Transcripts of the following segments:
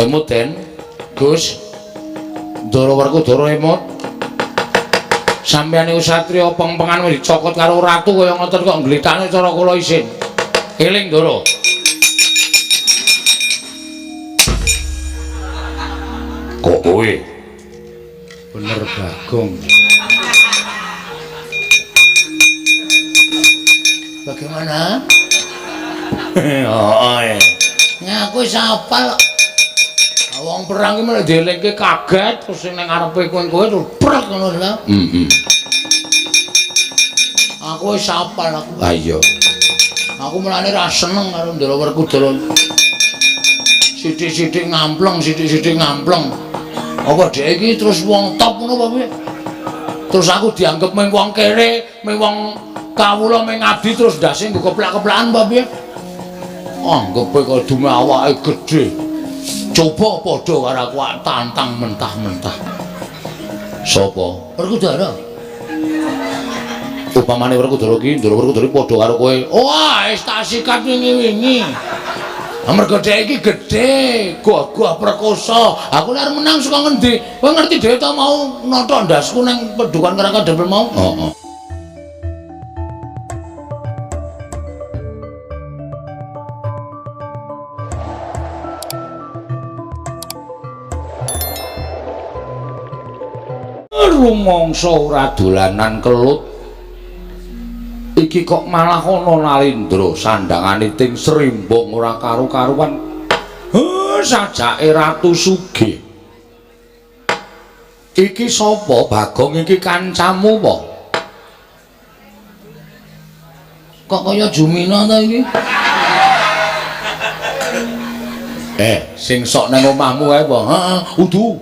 Emut Den, Gus. Ndara Werkudara emut. Sampeyan niku satriya pengpengan wis dicokot karo ratu kaya ngoten kok nggletakne cara kula isin. Eling Ndara. Kok kowe? Bener Bagong. Bagaimana? Heeh. Ngaku wis hafal. Wong perang iki malah dielingke kaget terus sing ning ngarepe kowe-kowe terus prek ngono lho. Heeh. Aku wis hafal aku. Ha iya. Aku mulane ra seneng karo Ndara Werkudara. Sithik-sithik ngampleng, sithik-sithik ngampleng. Apa dhek iki terus wong top ngono apa piye? Terus aku dianggep mung wong kere, mung wong kawula mung ngabdi terus ndase nggo keplak-keplakan apa piye? Anggepe kok dume awake gedhe. Coba padha karo aku tantang mentah-mentah. Sapa? Werkudara. Upamane Werkudara iki, Ndara Werkudara padha karo kowe. Wah, wis tak sikat wingi-wingi. Mergo dhek iki gedhe, gagah perkosa. Aku nek arep menang saka ngendi? Kowe ngerti dhewe ta mau nothok ndasku ning pedukan Karang Kadempel mau? Heeh. Rumangsa ora dolanan kelut. Iki kok malah ana Nalindra sandangane ting srimbong ora karu-karuan. Sajake Ratu Sugih. Iki sapa Bagong iki kancamu apa? Kok kaya Jumina ta iki? Sing sok nang omahmu kae apa? Heeh, udu.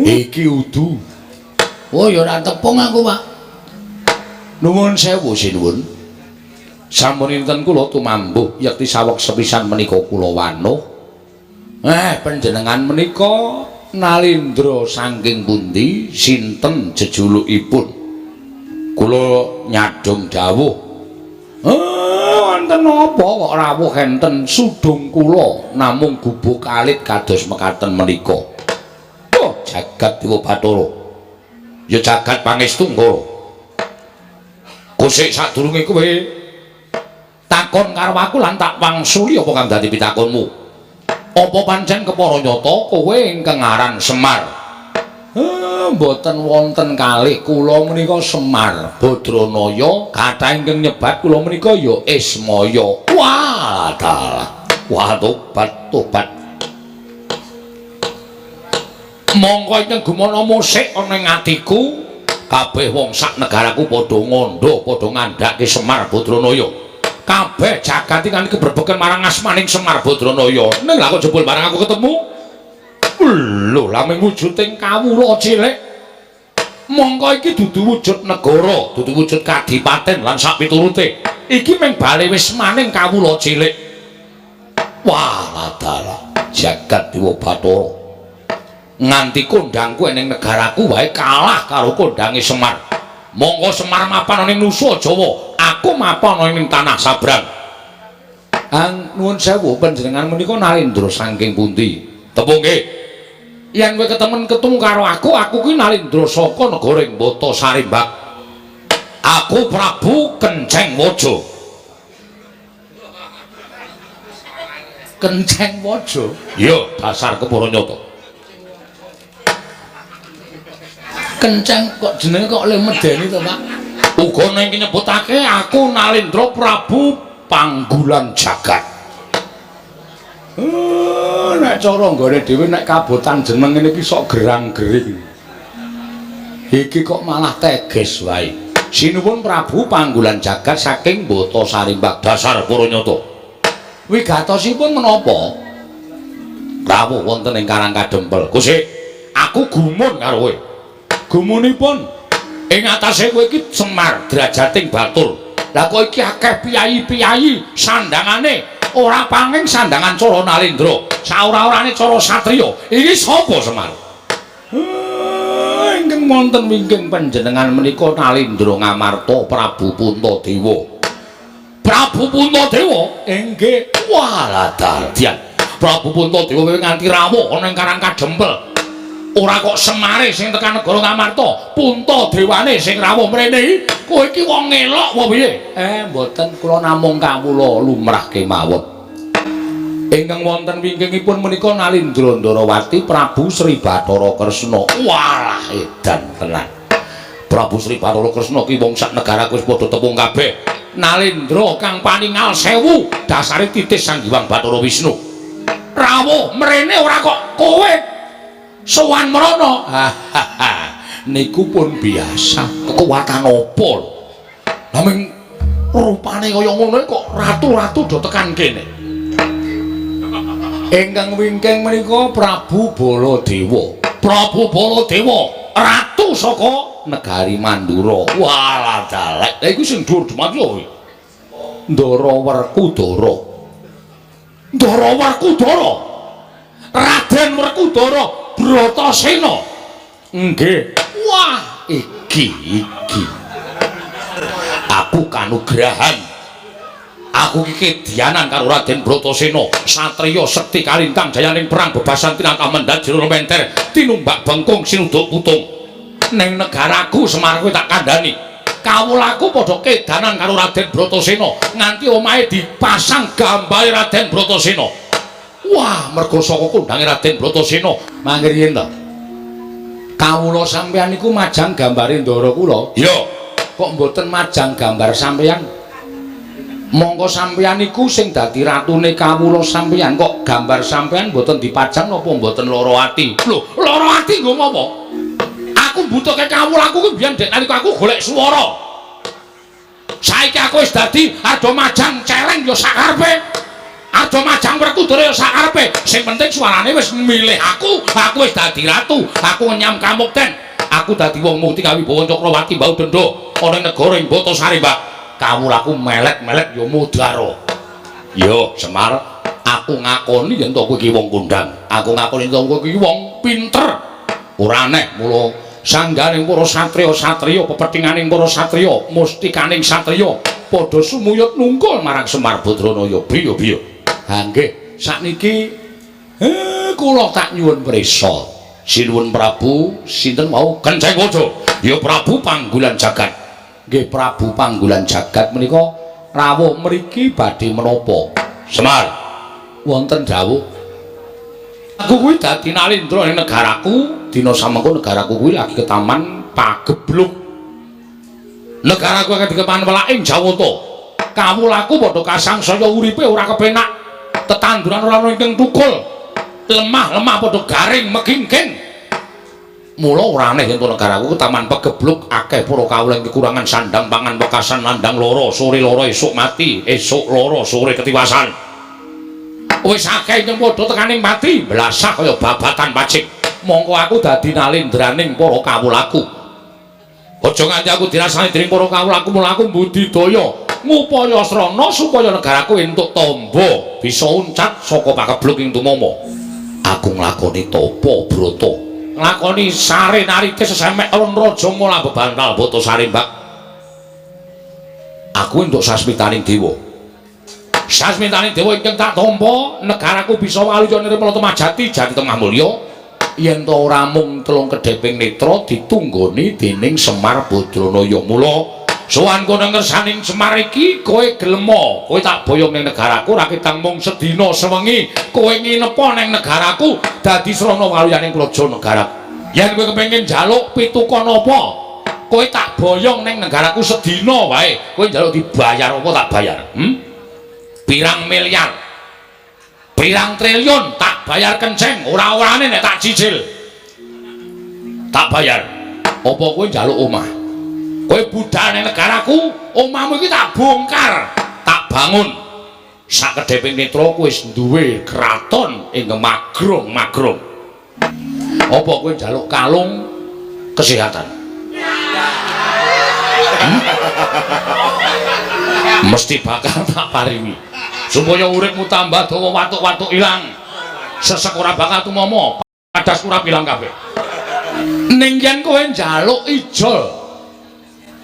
Iki udu. Oh ya ora tepung aku, Pak. Nuwun sewu sinuwun. Sampun inten kula tumambuh yekti saweg sepisan menika kula wanuh. Panjenengan menika Nalindra saking pundi? Sinten jejulukipun? Kula nyadhong dawuh. Wonten napa kok rawuh enten sudung kula namung gubuk alit kados mekaten menika. Oh, jagat Dewa Bathara. Ya jagat pangestu Ngara. Kusik sadurunge kowe takon karo aku lan tak wangsuli apa kang dadi pitakonmu. Apa pancen kepara nyata kowe ingkang aran Semar? Mboten wonten kalih kula menika Semar Badranaya, kathah ingkang nyebat kula menika ya Ismaya. Wah, dalah. Wah, tobat tobat. Mongko ingkang gumana musik ana ing atiku, kabeh wong sak negaraku padha ngandha, padha ngandhake Semar Badranaya. Kabeh jagat iki kan kebrebeken marang asmaning Semar Badranaya. Ning lha kok jebul barang aku ketemu? Lho, lha mung wujuding kawula cilik. Mongko iki dudu wujud negara, dudu wujud kadipaten lan sak piturute. Iki mung bali wismaning kawula cilik. Wah, dalah jagat Dewa Bathara. Nganti kondangku ning negaraku wae kalah karo kondange Semar. Monggo Semar mapan ning Nusa Jawa, aku mapan ning tanah Sabrang. Nuwun sewu panjenengan menika Nalindra saking pundi? Tepung nggih. Yen kowe ketemen ketemu karo aku, aku kuwi Nalindra saka negara Mbata Sarimbak. Aku Prabu Kenceng Waja. Kenceng Waja? Iya, dasar kepara nyata. Kenceng kok jenenge kok le medeni to, Pak? Uga ning nyebutake aku Nalindra Prabu Panggulan Jagat. Nek cara nggone dhewe nek kabotan jeneng ngene iki sok gerang-gering. Iki kok malah teges wae. Sinuwun Prabu Panggulan Jagat saking Mbata Sarimbak dasar para nyata. Wigatosipun menapa? Rawuh wonten ing Karang Kadempel. Kusik, aku gumun karo kowe. Gumunipun ing atase kowe iki Semar drajating batur. Lah kok iki akeh piyayi-piyayi sandangane ora panging sandangan cara Nalindra, saora-orane cara satriya. Iki sapa Semar? Ingkang wonten wingking panjenengan menika Nalindra Ngamarta Prabu Puntadewa. Prabu Puntadewa? Inggih. Wah, dadian. Prabu Puntadewa nganti rawuh ana ing Karang Kadempel. Ora kok Semare sing tekan negara Ngamarta, Puntadewane sing rawuh mrene. Kowe iki wong ngelok apa piye? Mboten, kula namung kawula lumrah kemawon. Ingkang wonten wingkingipun menika Nalindra Ndarawati Prabu Sri Bathara Kresna. Walah edan tenan. Prabu Sri Bathara Kresna ki wong sak negaraku wis padha tepung kabeh. Nalindra kang paningal sewu dasare titis Sang Hyang Bathara Wisnu. Rawuh mrene ora kok kowe sowan mrono. Niku pun biasa. Kekuatan apa lho? Naming rupane kaya ngono kok ratu-ratu do tekan kene. Ingkang wingking menika Prabu Baladewa. Prabu Baladewa, ratu saka negari Mandura. Walah dalek. Lha iku sing dhuwur dumadi kuwi. Ndara Werkudara. Ndara Werkudara. Raden Werkudara Bratasena. Nggih. Wah, iki. Aku kanugrahan. Aku iki kedianan karo Raden Bratasena, satriya sekti kalintang jayaning perang bebasan tinatah mendhat jero menter, tinumbak bengkung sinuduk putung. Ning negaraku Semar kuwi tak kandhani. Kawulaku padha kedanan karo Raden Bratasena, nganti omahe dipasang gambare Raden Bratasena. Wah, mergo saka kondange Raden Bratasena. Mangke riyen to. Kawula sampeyan niku majang gambare ndara kula. Iya. Kok mboten majang gambar sampeyan? Mongko sampeyan niku sing dadi ratune kawula sampeyan, kok gambar sampeyan mboten dipajang napa mboten lara ati? Lho, lara ati nggo ngopo? Aku mbutuhke kawulaku kuwi biyen dek nalika aku golek swara. Saiki aku wis dadi ardo majang celeng ya sakarepe. Ardo majang Werkudara ya sakarepe. Sing penting suarane wis milih aku, aku wis dadi ratu, aku ngenyam kamukten. Aku dadi wong mukti kawibawa Cakrawati mbau denda ana ing negara ing Batasari, Mbak. Kawulaku melek-melek ya mudara. Yo, Semar, aku ngakoni yen to kowe iki wong kondang. Aku ngakoni yen to kowe iki wong pinter. Ora aneh mula sangganing para satriya-satriya, pepethinganing para satriya, mustikaning satriya padha sumuyut nungkul marang Semar Badranaya. Biyo-biyo. Ha nggih, sakniki kula tak nyuwun prisa. Sinuwun Prabu sinten wau? Kenceng Waja. Ya Prabu Panggulan Jagat. Nggih, Prabu Panggulan Jagat menika rawuh mriki badhe menapa? Semar, wonten dawuh. Aku kuwi dadi nalindra ning negaraku, dina samengko negaraku kuwi lagi ketaman pagebluk. Negaraku akan dikepan welaking Jawata. Kawulaku padha kasangsaya uripe ora kepenak. Tetanduran ora ana ingkang tukul. Lemah-lemah padha garing megingking. Mula ora aneh yen negaraku ketaman pagebluk akeh para kawula ing kekurangan sandang pangan wekasan landang loro, sore loro esuk mati, esuk loro sore ketiwasan. Wis akeh ingkang padha tekaning pati, blasah kaya babatan pacik. Mongko aku dadi nalindraning para kawulaku. Aja nganti aku dirasani dening para kawulaku, mula aku mbudidaya ngupaya srana supaya negaraku entuk tamba bisa uncat saka pagebluk ing tumama. Aku nglakoni tapa brata, nglakoni sare narite sesemek lan raja mula bebantal Batasari, Mbak. Aku entuk sasmitaning dewa. Sasmitaning dewa ingkang tak tampa, negaraku bisa waluya nirmala temajati jati temah mulya. Yen to ora mung telung kedheping netra ditunggoni dening Semar Badranaya. Mula sowan kono ngersaning Semar iki kowe gelema, kowe tak boyong ning negaraku ora ketang mung sedina sewengi, kowe nginepa ning negaraku dadi srana waluyaning praja negaraku. Yen kowe kepengin njaluk pituka napa, kowe tak boyong ning negaraku sedina wae, kowe njaluk dibayar apa tak bayar? Pirang miliar, pirang triliun tak bayar kenceng, ora-orane nek tak cicil tak bayar. Apa kowe njaluk omah? Kowe budal ning negaraku, omahmu iki tak bongkar, tak bangun. Sakedheping netra kowe wis duwe kraton ing magrong-magrong. Apa kowe njaluk kalung kesehatan? Mesti bakal tak paringi supaya uripmu tambah dawa, watuk-watuk ilang, sesek ora bakal tumama, padas ora ilang kabeh. Ning yen kowe njaluk ijol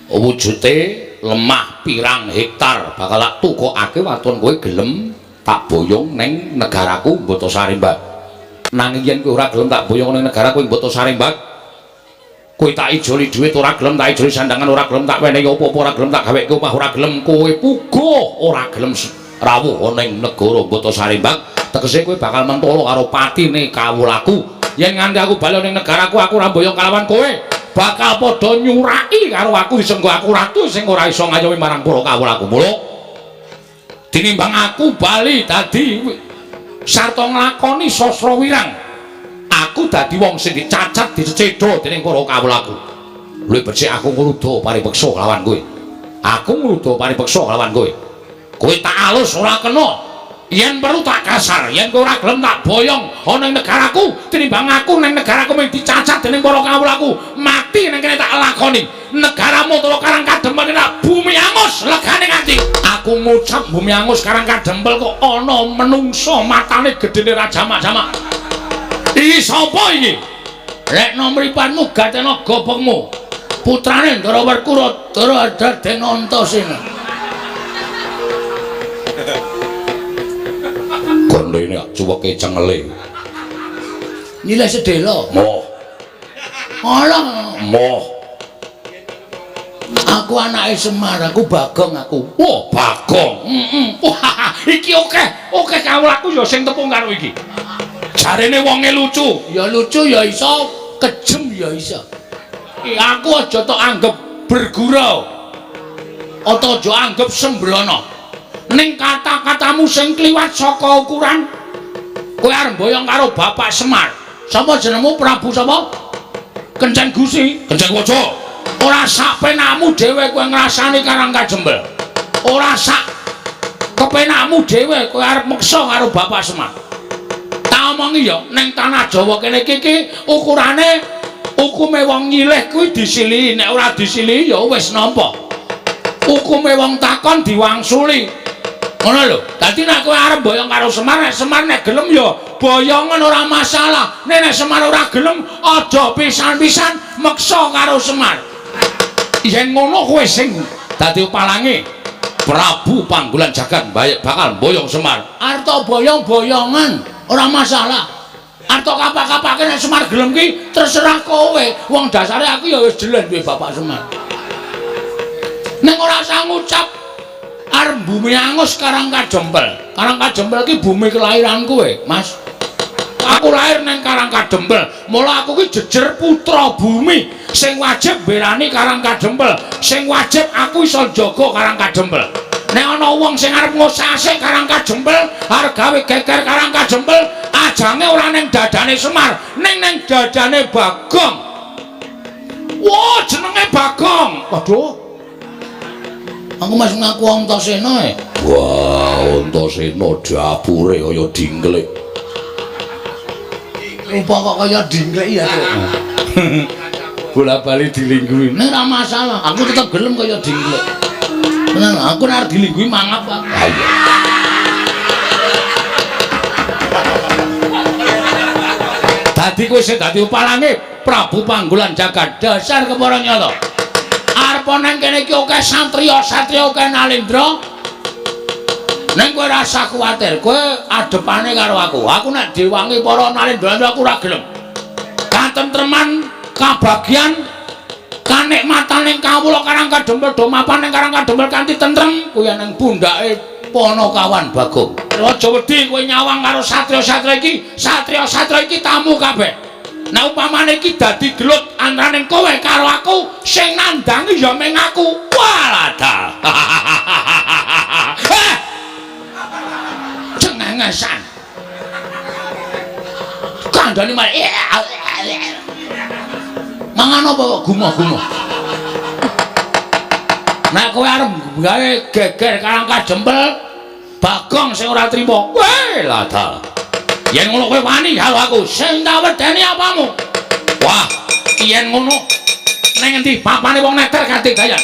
wujute lemah pirang hektar bakal tak tukokake waton kowe gelem Tak boyong ning negaraku Batasari, Mbak. Nanging yen kowe ora gelem tak boyong ning negaraku ing Batasari, Mbak. Kowe tak ijoli dhuwit ora gelem, tak ijoli sandangan ora gelem, tak wenehi apa-apa ora gelem, tak gaweke omah ora gelem, kowe puguh ora gelem rawuh ning negara Batasari, Mbak. Tegese kowe bakal mentolo karo patine kawulaku. Yen nganti aku bali ning negaraku aku ora mboyong kalawan kowe, bakal padha nyuraki karo aku disenggo aku ratu sing ora iso ngayomi marang para kawulaku. Mula tinimbang aku bali dadi sarta nglakoni sastra wirang, aku dadi wong sing dicacat dicecedha dening para kawulaku. Luwih becik aku ngruda paripeksa kelawan kowe. Aku ngruda paripeksa kelawan kowe. Kowe tak alus ora kena. Yen perlu tak kasar, yen kowe ora gelem tak boyong ana ing negaraku, tinimbang aku ning negaraku mung dicacat dening para kawulaku, mati ning kene tak lakoni. Negaramu Tolo Karang Kadempel nek bumi angus legane nganti. Aku ngucap bumi angus Karang Kadempel kok ana menungsa matane gedene raja jamak-jamak. Iki sapa iki? Lekno mripatmu gatena gobokmu. Putrane Ndara Werkudara Raden Antasena. Gondene cuweke cengele. Nyileh sedhela. Moh. Alah, moh. Aku anake Semar, aku Bagong aku. Wah, Bagong. Heeh. Wah, iki akeh, akeh kawulaku ya sing tepung karo iki. Jarene wonge lucu. Ya lucu ya iso, kejem ya iso. Aku aja tok anggap bergurau. Atau aja anggap sembrono. Ning kata-katamu sing kliwat saka ukuran, kowe arep mboyong karo Bapak Semar. Sapa jenengmu Prabu sapa? Kenceng Gusi, Kenceng Waja. Ora sak penakmu dhewe kowe ngrasani Karang Kajembel. Ora sak kepenakmu dhewe kowe arep meksa karo Bapak Semar. Tak omongi ya, ning tanah Jawa kene iki ukurane hukume wong nyilih kuwi disilihi, nek ora disilihi ya wis nampa. Hukume wong takon diwangsuli. Ngono lho. Dadi nek kowe arep boyong karo Semar, nek Semar nek gelem ya boyongen ora masalah. Nek Semar ora gelem aja pisan-pisan meksa karo Semar. Yen ngono kowe sing dadi palange Prabu Panggulan Jagat bakal boyong Semar. Arep boyong-boyongan ora masalah. Arep kapak-kapake nek Semar gelem ki terserah kowe. Wong dasare aku ya wis jelas duwe Bapak Semar. Ning ora usah ngucap arep bumi angus Karang Kadempel. Karang Kadempel ki bumi kelahiranku kowe, Mas. Aku lahir nang Karang Kadempel. Mula aku ki jejer putra bumi sing wajib berani Karang Kadempel, sing wajib aku iso njaga Karang Kadempel. Nek ana wong sing arep ngosase Karang Kadempel, arep gawe geger Karang Kadempel, ajange ora ning dadane Semar, ning nang dadane Bagong. Wah, jenenge Bagong. Waduh. Aku masih ngaku Antasena e. Wah, Antasena dapure kaya dingklik. Rupa kok kaya dingklik ya, Truk. Bola-bali dilingguhi. Nek ora masalah, aku tetep gelem kaya dingklik. Tenan, aku nek arep dilingguhi mangap aku. Ha iya. Dadi kowe sing dadi palange Prabu Panggulan Jagat dasar kepara nyata. Arep nang kene iki akeh satriya-satriya akeh nalendra. Ning kowe ora usah kuwatir, kowe adepane karo aku. Aku nek diwangi para nalendra aku ora gelem. Katentreman, kabagyan, kanikmatan ning kawula Karang Kadempel do mapan ning Karang Kadempel kanthi tentrem kuwi nang pundhake Panakawan Bagong. Aja wedi kowe nyawang karo satriya-satriya iki, satriya-satriya iki tamu kabeh. Nek upamane iki dadi gelut antaraning kowe karo aku, sing nandangi ya mung aku. Walah. Eh! Cengengesan. Kandhane malah mangan apa kok gumoh-gumoh. Nek kowe arep gawe geger Karang Kadempel, Bagong sing ora trima. Weh, ladal. Yen ngono kowe wani karo aku, sing tak wedeni apamu? Wah, yen ngono ning endi papane wong neter kanthi dayan.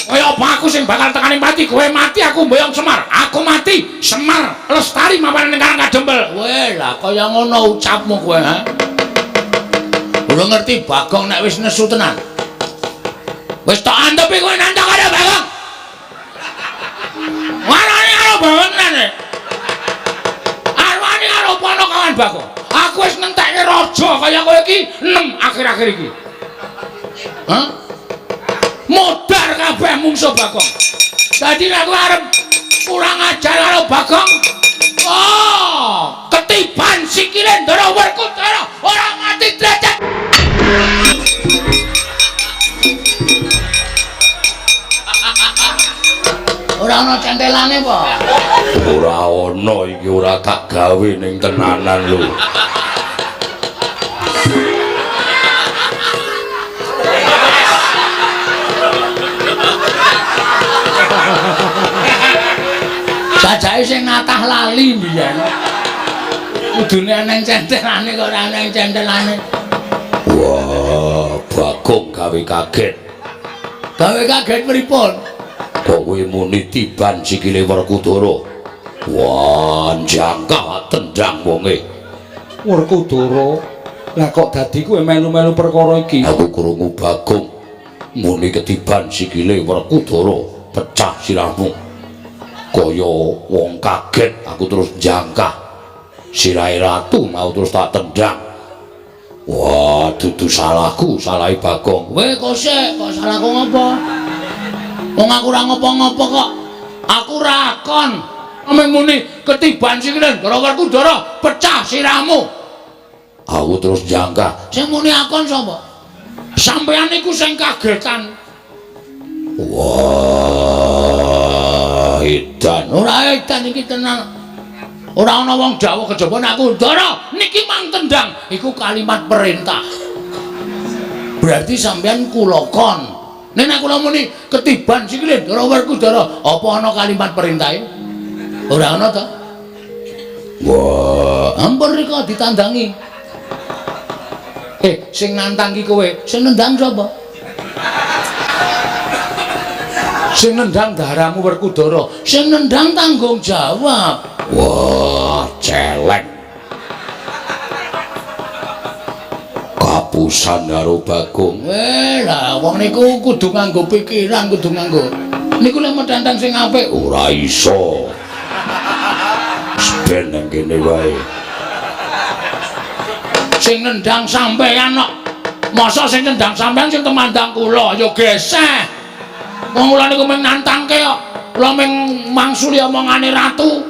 Kaya apa aku sing bakal tekani mati, kowe mati aku mboyong Semar. Aku mati, Semar lestari mapane ning Karang Kadempel. Weh, lah kaya ngono ucapmu kowe, ha? Ora ngerti Bagong nek wis nesu tenan. Wis tak antepi kowe nantang karo Bagong. Warane karo Bagong tenan. Bagong. Aku wis ngentekke raja kaya kowe iki 6 akhir-akhir iki. Hah? Modar kabeh mungsuh Bagong. Dadi nek aku arep kurang ajar karo Bagong, oh, ketiban sikile Ndara Werkudara ora mati derajat. Ora ana centelane apa? Ora ana iki ora tak gawe ning tenanan lho. Jajake sing natah lali mbiyen. Kudune eneng centelane kok ora eneng centelane. Wah, Bagong gawe kaget. Gawe kaget pripun? Kok kowe muni tiban sikile Werkudara? Wah, jangkah tendang wonge. Werkudara, lah kok dadi kowe melu-melu perkara iki? Aku krungu Bagong muni ketiban sikile Werkudara, pecah sirahmu. Kaya wong kaget, aku terus jangkah. Sirahe ratu mau terus tak tendang. Wah, dudu salahku, salahe Bagong. Kowe kok sik, kok salahku ngopo? Wong aku ora ngopo-ngopo kok. Aku ra kon. Ameng muni ketiban sikile Ndara Werkudara, pecah sirahmu. Aku terus jangkah. Sing muni akon sapa? Sampeyan iku sing kagetan. Wah, edan. Ora edan iki tenan. Ora ana wong dawuh kejaba nek aku Ndara niki mang tendang, iku kalimat perintah. Berarti sampeyan kula kon. Nek nek kula muni ketiban sikile Ndara Werkudara, apa ana kalimat perintahe? Ora ana to. Wah, ampun rika ditandangi. Sing nantang ki kowe, sing nendang sapa? Sing nendang daramu Werkudara, sing nendang tanggung jawab. Wah, celeng. Kapusan karo Bagong. Lah wong niku kudu nganggo pikiran, kudu nganggo. Niku lek metenteng sing apik ora iso. Ben nang kene wae. Sing nendang sampeyan kok. Masa sing nendang sampeyan sing temandang kula ya geseh. Wong kula niku mung nantangke kok. Kula mung mangsuli omongane ratu.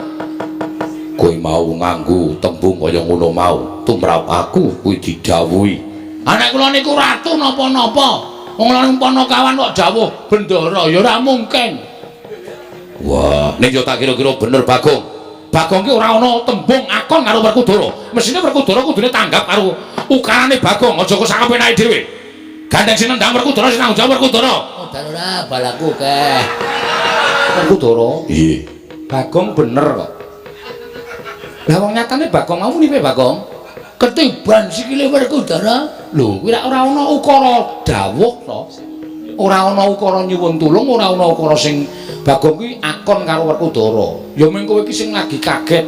Kowe mau nganggo tembung kaya ngono mau, tumrap aku kuwi didhawuhi. Anek kula niku ratu napa-napa. Wong kula niku panakawan kok dawuh bendara ya ora mungkin. Wah, ning yo tak kira-kira bener Bagong. Bagong ki ora ana tembung akon karo Werkudara. Mesine Werkudara kudune tanggap karo ukarane Bagong, aja kok sakapenake dhewe. Gandeng sing nendang Werkudara sing tanggung jawab Werkudara. Modal ora balaku keh. Werkudara? Iya. Bagong bener kok. Lah wong nyatane Bagong mau muni piye Bagong? Ketiban sikile Werkudara. Lho, kuwi ora ana ukara dawuh to. Ora ana ukara nyuwun tulung, ora ana ukara sing Bagong kuwi akon karo Werkudara. Ya mung kowe iki sing lagi kaget.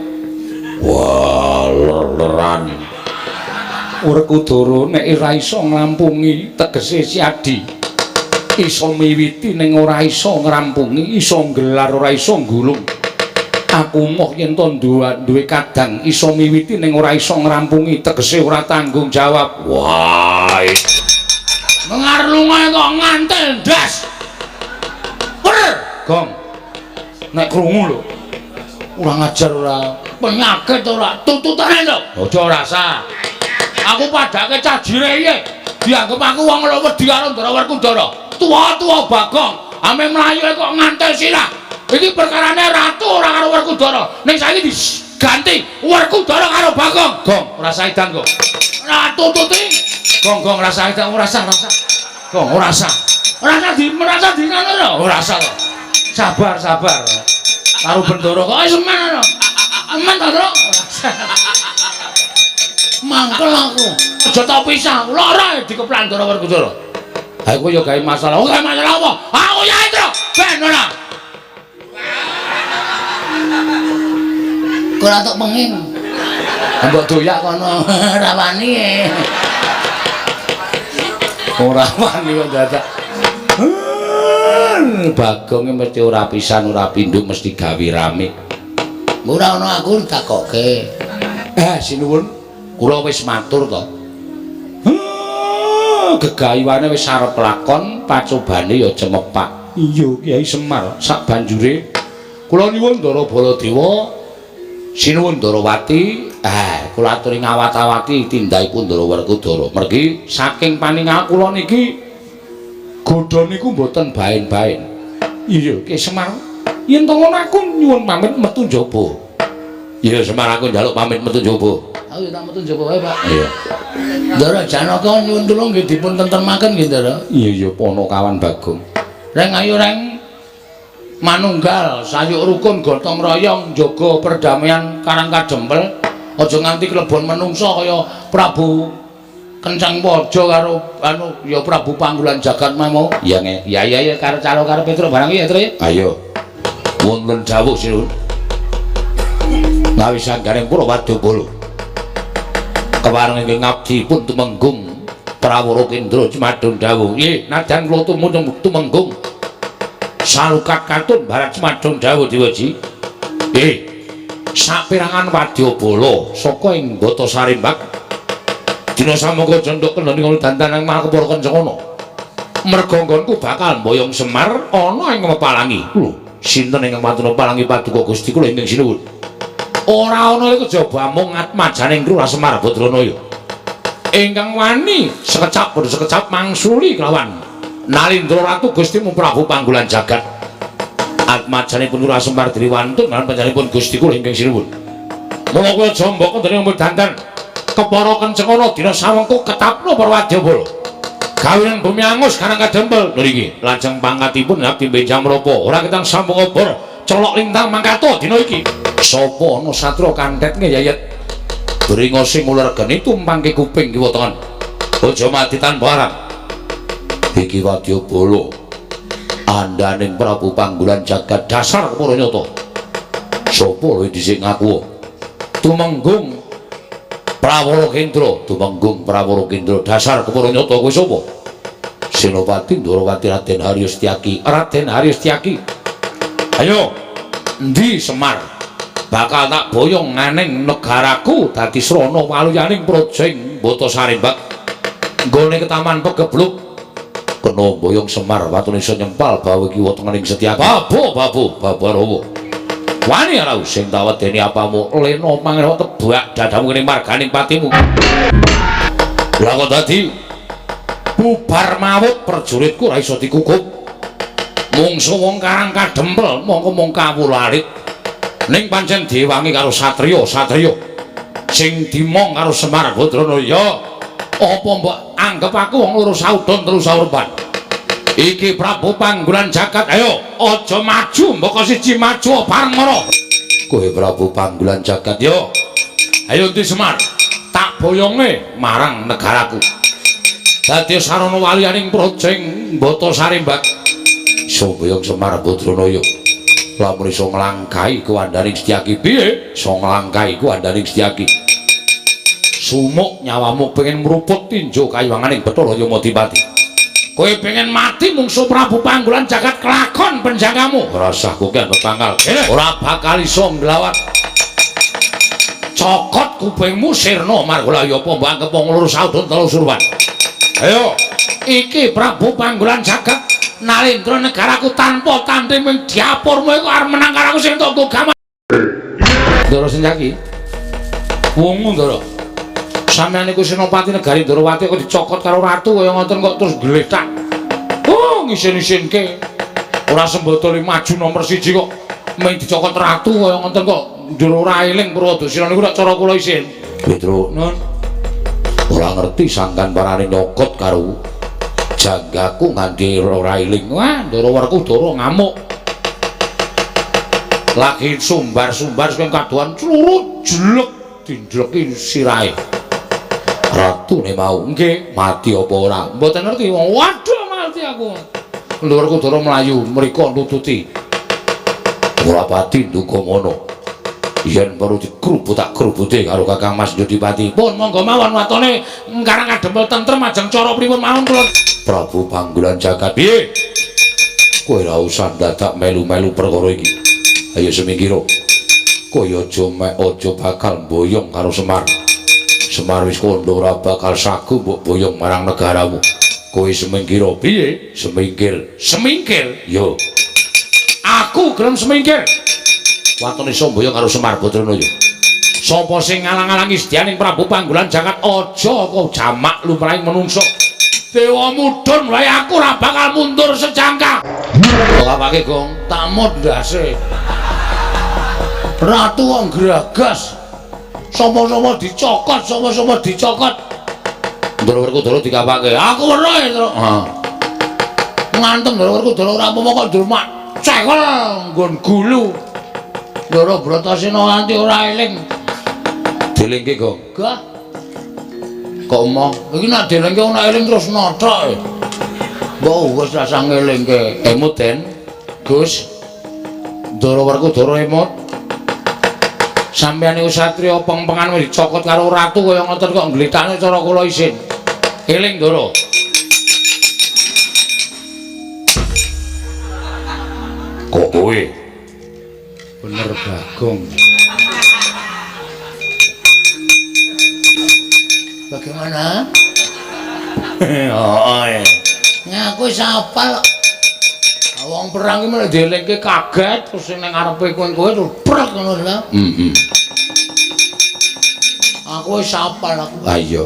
Wah, ler-leran. Werkudara nek ora iso nglampungi tegese si Adi. Iso miwiti ning ora iso ngrampungi, iso nggelar ora iso nggulung. Aku moh yen to duwe kadang iso miwiti ning ora iso ngrampungi, tegese ora tanggung jawab. Wah. Mengarlunga kok ngantel ndas. Wer, Gong. Nek krungu lho. Ora ngajar ora penyakit ora tututane lho. Aja rasa. Aku padake cah jire iki. Dianggep aku wong lho wedi karo Ndara Werkudara. Tuwa-tuwa Bagong, ame mlayu kok ngantel sirah. Iki perkarane ratu ora karo Werkudara. Ning saiki diganti Werkudara karo Bagong. Gong, ora saidan kok. Ratu tuti. Gong, gong rasa edan ora sah, rasa. Gong, ora sah. Ora sah di merasa di ngono lho. Ora sah kok. Sabar, sabar. Karo Bendoro kok wis men ngono. Men ta, Tru? Ora sah. Mangkel aku. Aja tak pisah. Lara dikeplan Ndara Werkudara. Ha iku ya gawe masalah. Oh, gawe masalah apa? Aku ya, Tru. Ben ora. Ora tok penging. Mbok doyak kono ora wani. Ora wani kok dadak. Bagong mesti ora pisan ora pindho mesti gawe rame. Ora ana aku takoke. Sinuwun, kula wis matur to. Gegayuhane wis arep lakon, pacobane ya cemepak. Iya, Kyai Semar, sak banjure kula nyuwun Ndara Baladewa, sinuwun Ndarawati, kula aturi ngawat-awati tindakipun Ndara Werkudara. Mergi saking paningal kula niki godha niku mboten baen-baen. Iya, Ki Semar, yen to ngono aku nyuwun pamit metu njaba. Iya, Semar, aku njaluk pamit metu njaba. Aku tak metu njaba wae, Pak. Iya. Ndara Janaka nyuwun tulung nggih dipun tentremaken nggih, Ndara. Iya, iya, Ponokawan Bagong. Reng ayo reng manunggal sayuk rukun gotong royong njaga perdamaian Karang Kadempel, aja nganti klebon menungsa kaya Prabu Kenceng Waja karo anu ya Prabu Panggulan Jagat mau. Iya, nge. Ya ya ya karo calo karo Petro barang ya, Tru. Ayo. Wonten dawuh sinuwun. Ngawi sanggaring pura Wadyabala. Kepareng ingkang ngabdi pun tumenggung Prawara Kendra Cemadon dawuh. Nggih, nadyan kula tumenggung Salukat katun barat Cemadon dawuh Dewaji. Nggih. Saperangan wadyabala saka ing Bata Sarimbak. Dina samangka jendhok kendhani ngono dandanang maha kepara kencana. Merga nggonku bakal mboyong Semar ana ing Pepalangi. Lho, sinten ingkang wantun Pepalangi paduka Gusti kula ingkang sinuwun? Ora ana iku kejaba mung atmajaning Lurah Semar Badranaya. Ingkang wani sekecap padha sekecap mangsuli kelawan Nalindra Ratu Gustimu Prabu Panggulan Jagat. Atmajanipun Lurah Semar diri wantun lan panjenenganipun Gusti kula ingkang sinuwun. Mula kowe aja mbok kendhani mbok dandan kepara kencengana dina samengko ketapno para wadyabala. Gawenan bumi angus Karang Kadempel. Lho iki lajeng pangkatipun abdi benjang menapa ora ketang sambung obor colok lintang mangkato dina iki. Sapa ana satria kantet ngeyayet bringose nguler geni tumpangke kuping kiwa tengen. Aja mati tanpa arang. Iki wadyabala andhaning Prabu Panggulan Jagat dasar kepara nyata. Sapa lho dhisik ngaku? Tumenggung Prawara Kendra, Tumenggung Prawara Kendra dasar kepara nyata kowe sapa? Senopati Ndarawati Raden Haryo Setyaki. Raden Haryo Setyaki. Ayo, endi Semar? Bakal tak boyong nganing negaraku dadi srana waluyaning praja ing Bata Sarimbak. Nggone ketaman pegebluk kena boyong Semar watune iso nyempal bawe kiwa tengening Setyaki. Babu, babu, babarawa. Wani ora sing tak wedeni apamu lena mangrwa tebak dadamu kene marganing patimu. Lah kok dadi bubar mawut prajuritku ora iso dikukup. Mungsu wong Karang Kadempel mongko mung kawula alit. Ning pancen diwangi karo satriya-satriya sing dimong karo Semar Badranaya. Apa mbok anggep aku wong loro saudon telu saurban? Iki Prabu Panggulan Jagat, ayo aja maju mbok siji maju bareng mara. Kowe Prabu Panggulan Jagat yo. Ayo ndi Semar, tak boyonge marang negaraku. Dadi sarana waliyaning praja ing Bata Sarimbak. Iso boyong Semar Badranaya. Lamun iso nglangkahi kuwandaning Setyaki piye? Iso nglangkahi kuwandaning Setyaki. Sumuk nyawamu pengen mruput tinju kayuwanganing Bathara Yamadipati. Kowe pengen mati mungsu Prabu Panggulan Jagat kelakon penjagamu. Ora usah kokean pepangkal. Ora bakal iso nglawat. Cokot kupingmu sirna margolaya apa mbok anggep wong loro saudon telu surwan. Ayo, iki Prabu Panggulan Jagat Nalindra negaraku tanpa tanding ming diapurmu iku arep menang karo aku sing entuk gaman. Ndara Setyaki. Wungu Ndara. Sampeyan niku senopati negari Ndarawati kok dicokot karo ratu kaya ngoten kok terus gletak. Oh, ngisin-isinke. Ora sembadane maju nomor 1 kok ming dicokot ratu kaya ngoten kok njur ora eling Purwadasina niku nek cara kula isin. Petro, nun. Ora ngerti sangkan parane nyokot karo janggaku nganti ora eling. Wah, Ndara Werkudara ngamuk. Lagi sumbar-sumbar sing kadohan clurut jelek dindleki sirahe. Ratune mau nggih mati apa ora? Mboten ngerti wong. Waduh mati aku. Ndara Werkudara mlayu mriko nututi. Ora pati nduga ngono. Yen perlu dikrubut tak krubute karo Kakang Mas Jodipati. Pun monggo mawon watone Karang Kadempel tentrem ajeng cara pripun mawon kula. Prabu Panggulan Jagat piye? Kowe ora usah dadak melu-melu perkara iki. Ayo semingkira. Kowe aja mek aja bakal mboyong karo Semar. Semar wis kandha ora bakal sagu mbok boyong marang negaramu. Kowe semingkir piye? Semingkir. Semingkir? Yo. Aku gelem semingkir. Waton iso mboyong karo Semar Badranaya. Sapa sing ngalang-alangi sedyaning Prabu Panggulan Jagat aja kok jamak lumrahing menungso. Dewa mudhun wae aku ora bakal mundur sejangka. Kok apake, Gong? Tamut ndase. Ratu wong gragas. Sapa-sapa dicokot, sapa-sapa dicokot. Ndara Werkudara dikapake. Aku weruh, Tru. Heeh. Ngantem Ndara Werkudara ora apa-apa kok ndurmak cekel nggon gulu. Ndara Bratasena nganti ora eling. Dilingke, Gong. Gah. Kok emoh? Iki nek dilingke ora eling terus nothok. Mbok wis rasah ngelingke. Emut, Den. Gus. Ndara Werkudara emut. Sampeyan niku satriya pengpengan wis dicokot karo ratu kaya ngoten kok ngglethakne cara kula isin. Eling, Ndara. Kok kowe? Bener, Bagong. Bagaimana? Heeh. Ngaku wis hafal. Wong perang iki malah dielingke kaget terus sing nang ngarepe kowe-kowe terus prek ngono lho. Heeh. Aku wis hafal aku. Ha iya.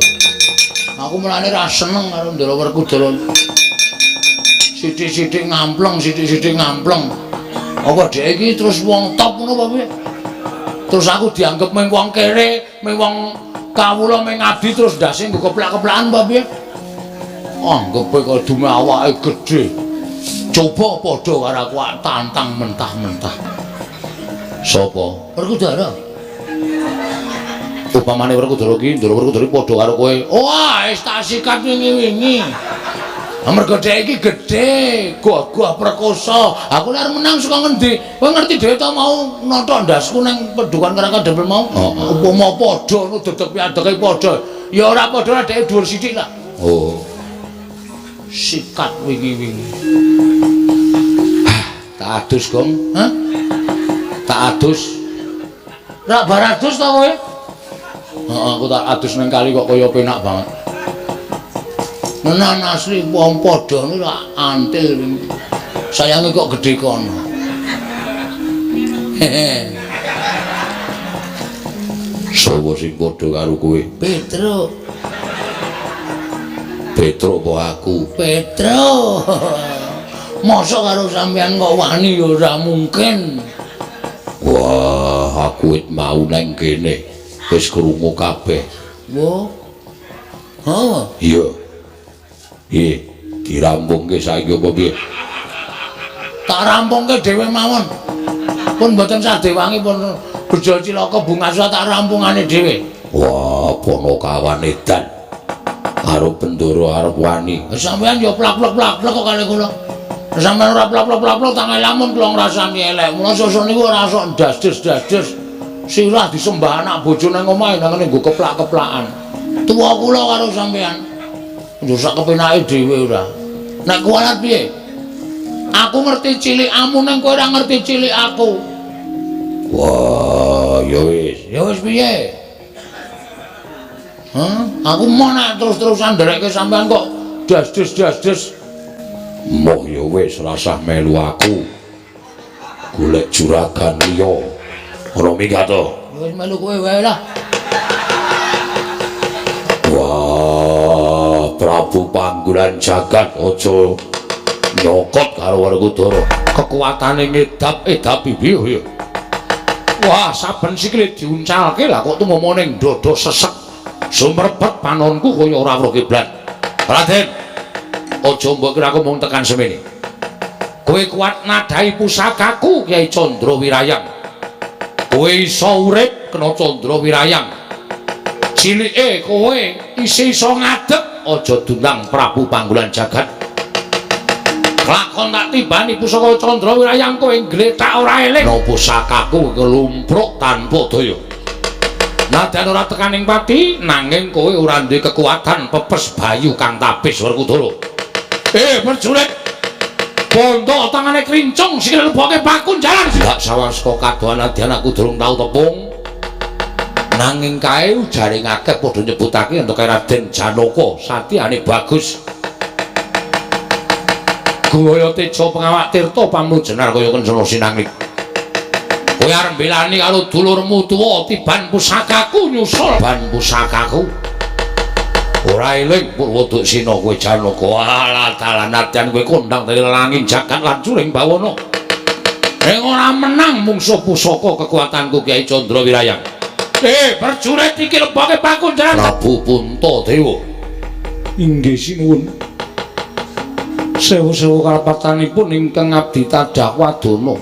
Aku mulane ra seneng karo Ndara Werkudara. Sithik-sithik ngampleng, sithik-sithik ngampleng. Apa dhek iki terus wong top ngono apa piye? Terus aku dianggep mung wong kere, mung wong kawula mung ngabdi terus ndase nggo keplak-keplakan apa piye? Anggepe kok dume awake gedhe. Coba padha karo aku tantang mentah-mentah. Sapa? Werkudara. Upamane Werkudara ki, Ndara Werkudara padha karo kowe. Wah, wis tak sikat wingi-wingi. Mergo dhek iki gedhe, gagah perkosa. Aku nek menang saka ngendi? Kowe ngerti dhewe ta mau nothok ndasku ning pedukan Karang Kadempel mau? Upama padha ngono dedeg piadege padha. Ya ora padha dhek dhuwur sithik lah. Oh. Sikat wingi-wingi. Tak adus, Gong. Hah? Tak adus. Rak bar adus ta kowe? Heeh, aku tak adus ning kali kok kaya penak banget. Menan asli wong padha niku rak antil wingi. Sayange kok gedhe kono. Hehe. Sapa sing padha karo kowe? Petruk. Petruk apa aku? Petruk. Mosok karo sampean kok wani ya ora mungkin. Wah, aku wit mau nang kene. Wis krungu kabeh. Wo. Ha? Iya. Piye? Dirampungke saiki apa piye? Tak rampungke dhewe mawon. Pun mboten sadewangi pun bejo cilaka bunga tak rampungane dhewe. Wah, Ponokawan edan. Karo Bendoro arep wani. Sampeyan ya plak-plak-plak kok kali kula. Sampeyan ora plak-plak-plak tangan lamun kula ngrasani elek. Mula sesuk niku ora sok ndas-des-das-des. Sirah disembah anak bojo nang omahe nang ngene nggo keplak-keplakan. Tuwa kula karo sampeyan. Yo sak kepenake dhewe ora. Nek kuwalat piye? Aku ngerti cilikamu ning kowe ora ngerti cilik aku. Wah, ya wis. Ya wis piye? Hah? Aku mau nek terus-terusan nderekke sampean kok das-des-das-des. Moh ya wis rasah melu aku. Golek juragan liya. Ora minggat to. Ya wis melu kowe wae lah. Wah, Prabu Panggulan Jagat aja nyokot karo Werkudara. Kekuatane ngedap-edapi piye ya? Wah, saben sikile diuncalke lah kok tumama ning dada sesek. Sumrebet panonku kaya ora weruh kiblat. Raden, aja mbok kira aku mung tekan semene. Kowe kuat nadhahi pusakaku Kyai Candra Wirayang. Kowe iso urip kena Candra Wirayang. Cilike kowe isih iso ngadeg, aja dundang Prabu Panggulan Jagat. Lakon tak tibani pusaka Candra Wirayang kowe nglethak ora eling. No pusakaku kelumpruk tanpa daya. Nadyan ora tekaning pati, nanging kowe ora duwe kekuatan pepes bayu kang tapis Werkudara. Prajurit. Bondo tangane krincung sikile leboke pakunjaran. Gak sawang saka kadohan adyan aku durung tau tepung. Nanging kae ujare akeh padha nyebutake yen Raden Janaka satyane bagus. Guwaya teja pengawak tirta pamrujenar kaya kencana sinangik. Kowe arep mbelani karo dulurmu tuwa tiban pusakaku nyusul ban pusakaku. Ora eling Purwoduksina kowe Janaka. Alah dalan adyan kowe kondang dadi langit jagat lan curing bawana. Ning ora menang mungsuh pusaka kekuatanku Kyai Candra Wirayang. Prajurit iki leboke pakunjaran Prabu Puntadewa. Inggih sinuwun. Sewu-sewu kalepatanipun ingkang abdi tadah wadana.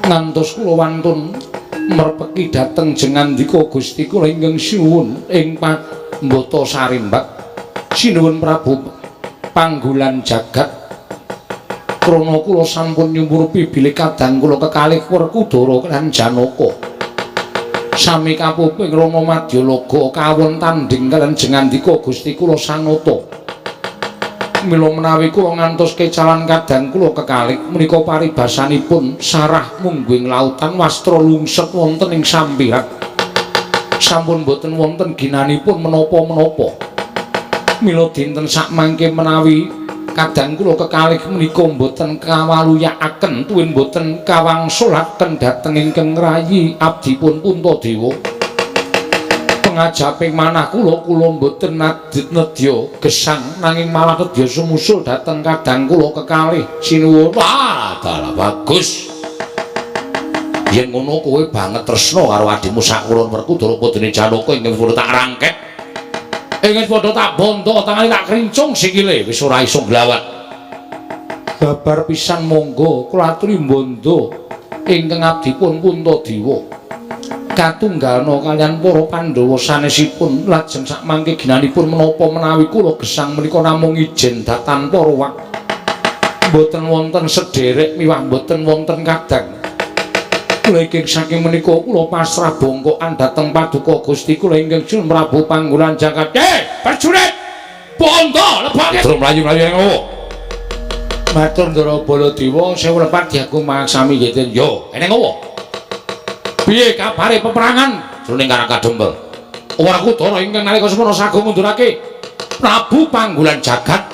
Ngantos kula wantun merpeki dhateng jengandika Gusti kula ingkang sinuwun ing Mbata Sarimbak. Sinuwun Prabu Panggulan Jagat. Krana kula sampun nyumurupi bilih kadang kula kekalih Werkudara lan Janaka. Sami kapuping Rama Madyalaga kawon tandhing kaliyan jengandika Gusti kula Sanata. Mila menawi kula ngantos kecalan kadang kula kekalih menika paribasanipun sarah mungguing lautan wastra lungset wonten ing sampiran. Sampun boten wonten ginanipun menapa-menapa. Mila dinten sakmangke menawi kadang kula kekalih menika boten kawaluyakaken tuwin boten kawangsulaken dhateng ingkang rayi abdipun Puntadewa. Pengajaping manah kula kula boten nedya gesang nanging malah nedya sumusul dhateng kadang kula kekalih. Sinuwun. Wah, dalah bagus. Yen ngono kowe banget tresna karo adhimu sakulon Werkudara padane Janaka ingkang padha tak rangket. Ingkang padha tak bondo tangane tak krincung sikile wis ora iso nglawat. Babar pisan monggo kula aturi bondo ingkang abdipun Puntadewa. Katunggalna kaliyan para Pandhawa sanesipun lajeng sakmangke ginanipun menapa menawi kula gesang menika namung ijen tanpa ruwak. Mboten wonten sederek miwah mboten wonten kadang. Kula ingkang saking menika kula pasrah bongkokan dhateng paduka Gusti kula ingkang Sun Prabu Panggulan Jagat. Prajurit! Bondo leboke. Terus mlayu-mlayu ning ngowo. Matur Ndara Baladewa sewu lepat diagung mangaksami nggih. Yo, eneng ngowo. Piye kabare peperangan jroning Karang Kadempel? Werkudara ingkang nalika semono sagung ngundurake Prabu Panggulan Jagat.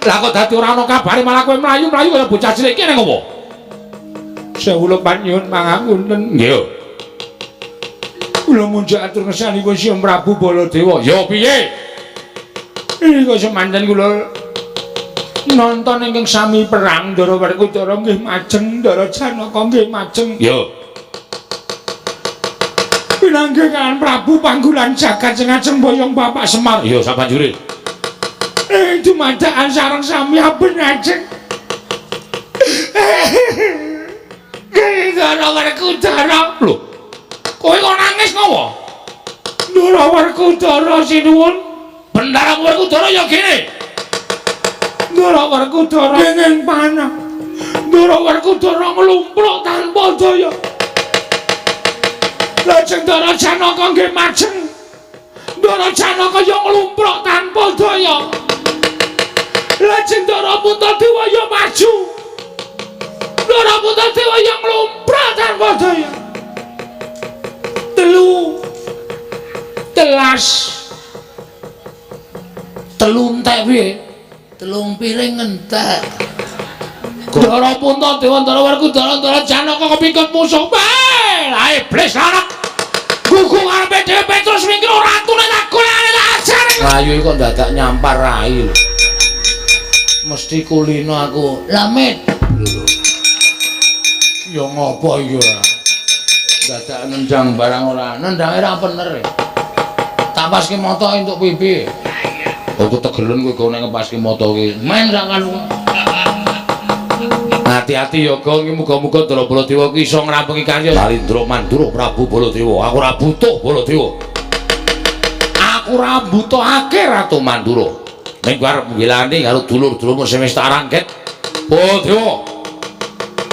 Lah kok dadi ora ana kabare malah kowe mlayu-mlayu kaya bocah cilik iki ning ngowo? Sewu lepat nyuwun pangapunten. Nggih. Kula munjuk atur ngersanipun Sang Prabu Baladewa. Ya piye? Nika semanten kula nonton ingkang sami perang Ndara Werkudara nggih majeng, Ndara Janaka nggih majeng. Ya. Pinanggih kaliyan Prabu Panggulan Jagat sing ajeng boyong Bapak Semar. Ya sabanjure. Dumadakan sareng sami aben ajeng. Ndara Werkudara. Lho. Kowe kok nangis ngopo? Ndara Werkudara sinuwun. Bendara Werkudara ya gene. Ndara Werkudara kenging panah. Ndara Werkudara nglumpruk tanpa daya. Lajeng Ndara Janaka nggih majeng. Ndara Janaka ya nglumpruk tanpa daya. Lajeng Ndara Puntadewa ya maju. Ndara Puntadewa ya nglumpruk tanpa daya. Telu telas telu entek piye? Telung piring entek. Ndara Puntadewa Ndara Werkudara Ndara Janaka kepingkut musuh. Lah iblis larak. Gugu ngarepe dhewe Petrus mingkir ratune tak golekane tak ajare. Rayu kok dadak nyampar rai lho. Mesti kulino aku. Lamit. Lho. Ya ngopo iki ora? Dadak nendang barang ora. Nendange ra bener. Tak paske moto entuk pipi. Aku tegelen kowe gone ngepaske moto ki. Men rak kan. Hati-hati ya Gong, muga-muga Ndara Baladewa ki iso ngrampungi karya Balindra Mandura Prabu Baladewa. Aku ora butuh Baladewa. Aku ora butuhake Ratu Mandura. Ning kowe arep nggilani karo dulur-dulurmu sing wis tak rangket. Baladewa.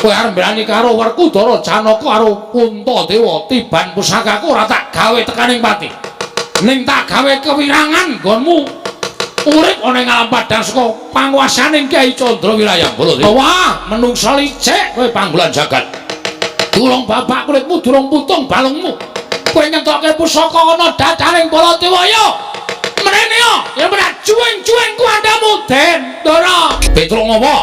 Kowe arep mbelani karo Werkudara Janaka karo Puntadewa, tiban pusakaku ora tak gawe tekaning pati. Ning tak gawe kewirangan nggonmu. Urip ana ing alam padhang saka panguwasaning Kyai Candra Wirayang Baladewa. Wah, menungsa licik kowe Panggulan Jagat. Durung babak kulitmu, durung putung balungmu. Kowe nyentokke pusaka ana dadaning Baladewa ya. Mrene ya, ya ora juweng-juweng kuwandamu, Den Ndara. Petruk ngopo?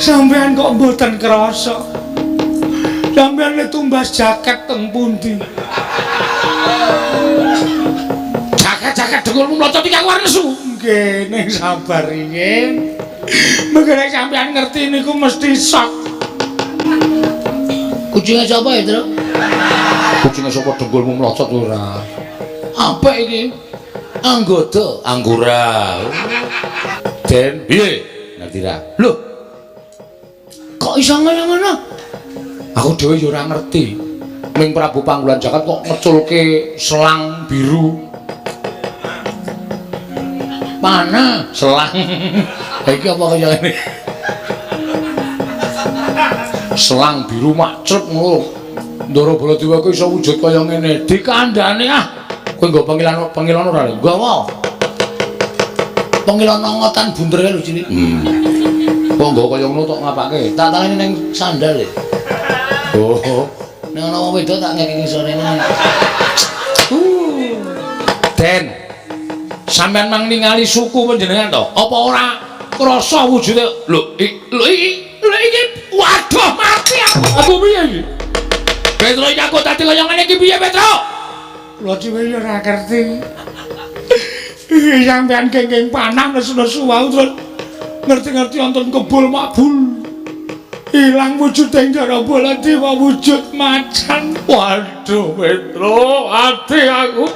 Sampeyan kok mboten krasa. Sampeyan le tumbas jaket teng pundi? Jaket-jaket dengkulmu mlocot iki aku arep nesu. Nggih, ning sabar riyin. Mengko nek sampeyan ngerti niku mesti sok. Kucinge sapa ya, Tru? Kucinge sapa dengkulmu mlocot ora? Apik iki. Anggoda, anggura. Den, piye? Ngerti ra? Lho. Kok iso ngono-ngono? Aku dhewe ya ora ngerti. Ming Prabu Panggulan Jagat kok ngeculke selang biru. Panah selang. Iki apa kaya ngene? Selang biru makcrep ngono. Ndara Baladewa kuwi iso wujud kaya ngene. Dikandhane ah. Kowe nggo pengilan ora lho? Nggawa. Pengilan ngotan bunder kae lho cilik. Kok nggo kaya ngono tok ngapake? Tak taleni ning sandal e. Oh. Nek ana wong wedok tak ngeki ngisore ngono. Den. Sampeyan mang ningali suku panjenengan to? Apa ora krasa wujude? Lho, iki waduh mati aku. Aku piye iki? Petro iki aku dadi kaya ngene iki piye, Petro? Kula dhewe ya ora ngerti. Iki sampeyan kenging panah nesu-nesu wau terus ngerti-ngerti wonten kebul makbul. Ilang wujude Ndara Baladewa wujud macan. Waduh, Petro, ati aku.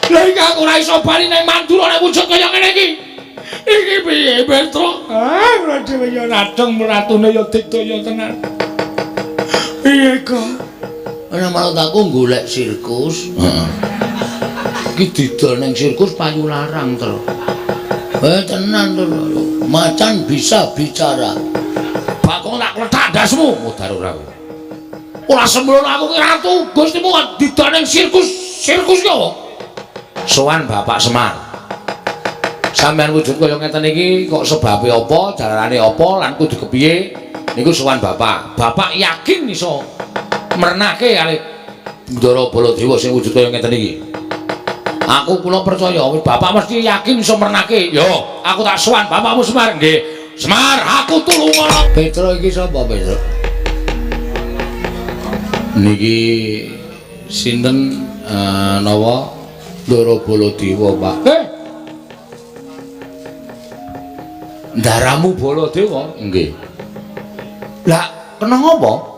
Lha iki aku ora iso bali nang Mandura nek wujud kaya ngene iki. Iki piye, Petro? Ah, kula dhewe ya radeng ratune ya digdaya tenan. Piye kok? Ana marut aku golek sirkus. Heeh. Iki didol ning sirkus payu larang, Tru. Tenan, Tru. Macan bisa bicara. Bakong tak kletak ndasmu, mudar ora kowe. Ora sembrono aku ki ratu, Gustimu kok didol ning sirkus. Sirkus ki apa? Sowan Bapak Semar. Sampeyan wujud kaya ngeten iki kok sebabe apa, jalarane apa, lan kudu kepiye? Niku sowan Bapak. Bapak yakin iso mrenake kalih Ndara Baladewa sing wujud kaya ngeten iki. Aku kula percaya, Bapak mesti yakin iso mrenake. Yo, aku tak sowan Bapakmu Semar. Nggih. Semar, aku tulungono. Petro iki sapa, Petro? Niki sinten nawa Ndara Baladewa, Pak. Ndaramu Baladewa? Nggih. Lah, kena ngapa?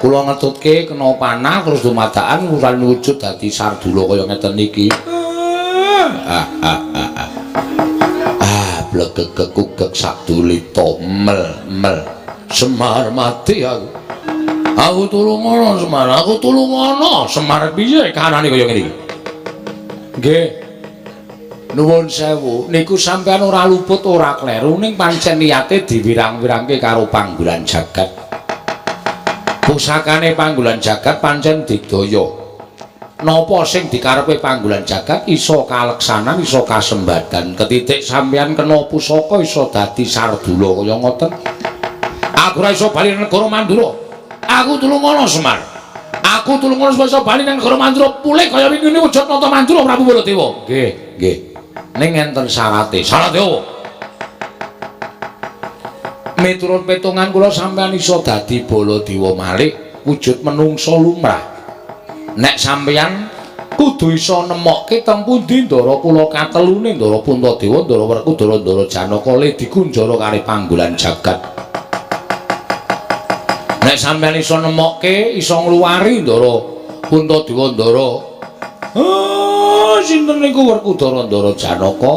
Kula ngetutke kena panah terus dumadakan uran wujud dadi sardula kaya ngeten iki. Blegegekugek sadulita mel-mel. Semar mati aku. Aku tulungono Semar, aku tulungono. Semar piye kahanane kaya ngene iki? Nggih. Nuwun sewu, niku sampeyan ora luput ora kleru ning pancen niate diwirang-wirangke karo Panggulan Jagat. Pusakane Panggulan Jagat pancen digdaya. Napa sing dikarepe Panggulan Jagat iso kaleksanan, iso kasembadan. Ketitik sampeyan kena pusaka iso dadi sardula kaya ngoten. Aku ora iso bali nang negara Mandura. Aku tulungono Semar. Aku tulungono supaya iso bali nang negara Mandura pulih kaya wingi wujud nata Mandura Prabu Baladewa. Nggih, nggih. Ning enten syarate. Syarate opo? Miturut petungan kula sampeyan iso dadi Baladewa malih wujud menungsa lumrah. Nek sampeyan kudu iso nemokke teng pundi ndara kula katelune Ndara Puntadewa, Ndara Werkudara, Ndara Janaka le dikunjara karo Panggulan Jagat. Nek sampeyan iso nemokke, iso ngluwari Ndara Puntadewa, Ndara sinten niku Werkudara, Ndara Janaka,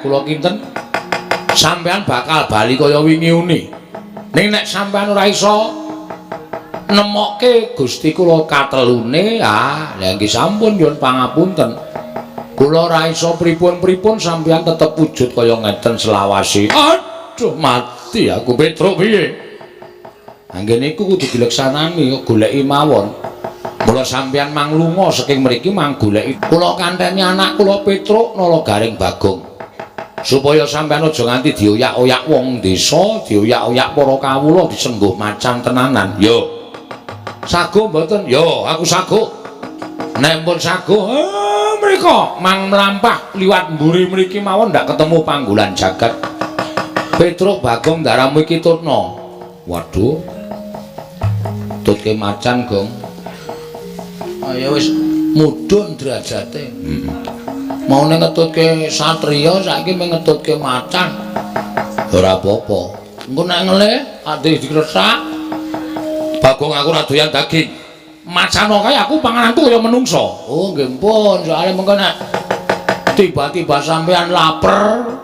kula kinten sampeyan bakal bali kaya wingi uni. Ning nek sampeyan ora iso nemokke Gusti kula katelune, ah lha nggih sampun nyuwun pangapunten. Kula ora iso pripun-pripun sampeyan tetep wujud kaya ngeten selawase. Aduh mati aku Petruk piye? Anggen niku kudu dileksanani goleki mawon. Mula sampeyan mang lunga saking mriki mang goleki kula kanteni anak kula Petruk Nala Garing Bagong. Supaya sampeyan aja nganti dioyak-oyak wong desa, dioyak-oyak para kawula disengguh macan tenanan. Yo. Sago mboten? Yo, aku sago. Nek pun sago, mriko mang mlampah liwat mburi mriki mawon ndak ketemu panggolan jagat. Petruk Bagong ndaramu iki tutna. Waduh. Tutke macan, Gong. Ayo wis mudhun derajate. Maune ngetutke satriya saiki mung ngetutke macan. Ora apa-apa. Engko nek ngelih ade dikresak. Bagong aku ora doyan daging. Macan kae aku pangananku kaya menungsa. Oh nggih pun, soalé mengko nek tiba-tiba sampean laper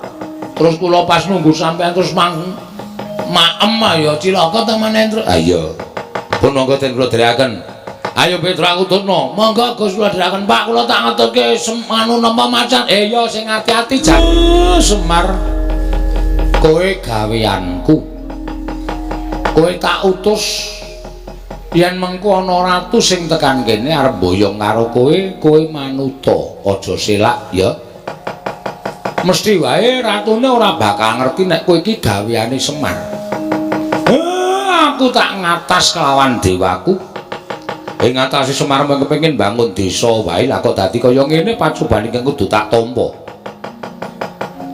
terus kula pas nunggu sampean terus mang maem ya cilaka ta meneh terus. Ha iya. Pun monggo den kula dherekaken. Ayo Petruk aku tutno. Monggo Gus kula dherekaken Pak, kula tak ngetutke anu napa macan. Iya sing ati-ati jan. Semar. Kowe gaweanku. Kowe tak utus yen mengko ana ratu sing tekan kene arep mboyong karo kowe, kowe manuta, aja selak ya. Mesti wae ratune ora bakal ngerti nek kowe iki gaweane Semar. Aku tak ngatas kelawan dewaku. Ing ngatasi Semar mung kepengin bangun desa wae, lah kok dadi kaya ngene pacoban ingkang kudu tak tampa.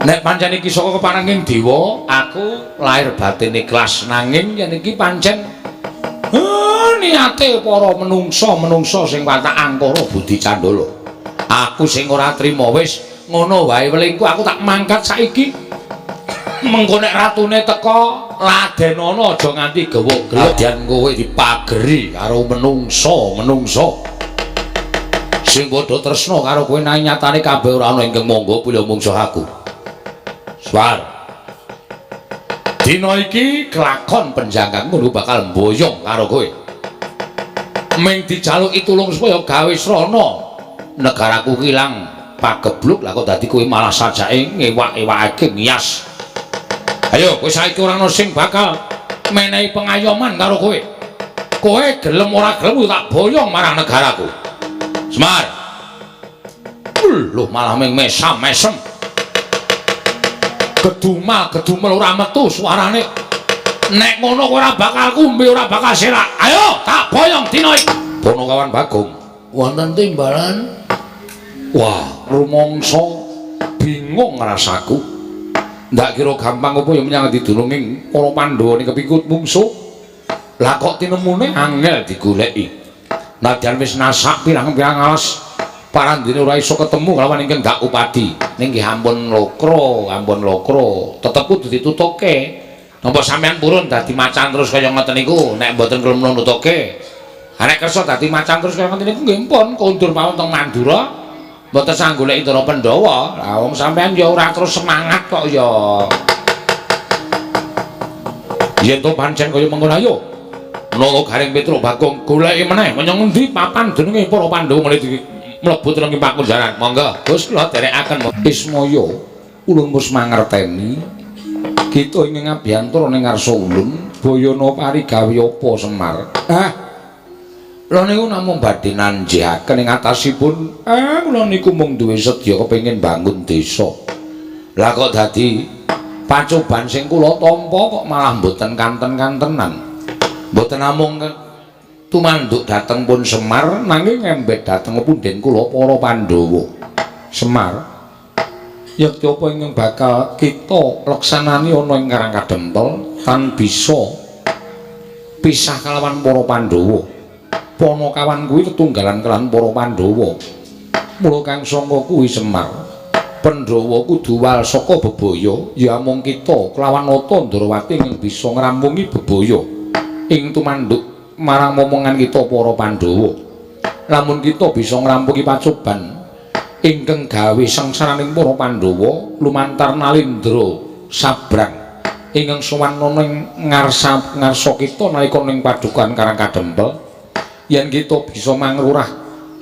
Nek pancen iki saka keparenging dewa, aku lahir batin ikhlas, nanging yen iki pancen niate para menungsa-menungsa sing watak angkara budi candala. Aku sing ora trima wis ngono wae welingku aku tak mangkat saiki. Mengko nek ratune teka ladenono aja nganti gewuk-geluk yen kowe dipageri karo menungsa-menungsa sing padha tresna karo kowe nanging nyatane kabeh ora ana ingkang monggo pilih mungsuh aku. Swar. Dina iki kelakon penjangkangmu bakal mboyong karo kowe. Ming dijaluki tulung supaya gawe srana negaraku ilang pagebluk, lah kok dadi kowe malah sajake ngewak-ewakake ngias. Ayo kowe saiki ora ana sing bakal menehi pengayoman karo kowe. Kowe gelem ora gelem tak boyong marang negaraku. Semar. Lho malah ming mesam-mesem. Gedumal-gedumel ora metu suarane. Nek ngono kowe ora bakal kumbe, ora bakal selak. Ayo tak boyong dina iki. Ponokawan Bagong wonten timbalan. Wah, rumangsa bingung rasaku. Ndak kira gampang apa ya menyang didulunging para Pandhawa ning kepikut mungsuh. Lah kok tinemune angel digoleki. Nadyan wis nasak pirang-pirang alas parandene ora iso ketemu kalawan ingkang dak upadi. Ning nggih ampun lokro, ampun lokro. Tetep kudu ditutuke. Napa sampean purun dadi macan terus kaya ngoten niku, nek mboten gelem nutuke. Ha nek kersa dadi macan terus kaya ngoten niku nggih pun kondur mawon teng Mandura. Mboten sang goleki Ndara Pandhawa. Lah wong sampean ya ora terus semangat kok ya. Yen to pancen kaya mengkono ayo. Nala Garing Petruk Bagong goleki meneh menyang ngendi papan jenenge para Pandhawa mulai mlebu teng pakunjaran. Monggo Gus kula dherekaken. Ismaya ulun wis mangerteni kita ing ngabiyantara ning ngarsa ulun bayana parigawe apa Semar. Ah. Kula niku namung badhe nanjihaken ing atasipun. Kula niku mung duwe sedya kepengin bangun desa. Lah kok dadi pacoban sing kula tampa kok malah mboten kanten-kantenan. Mboten namung tumanduk dhateng pun Semar nanging ngembet dhateng punden kula para Pandhawa. Semar, yekti apa ingkang bakal kita leksanani ana ing Karang Kadempel tan bisa pisah kalawan para Pandhawa. Ponokawan kuwi tetunggalan kelawan para Pandhawa. Mula kang sangka kuwi Semar, Pandhawa kudu wal saka bebaya, ya mung kita kelawan Nata Ndrawati ingkang bisa ngrampungi bebaya ing tumanduk marang momongan kita para Pandhawa. Lamun kita bisa ngrampungi pacoban ingkang gawe sangsaraning para Pandhawa lumantar Nalindra sabrang ingkang sowan ana ing ngarsa kita nalika ning padukan Karang Kadempel. Yen kita bisa mangrurah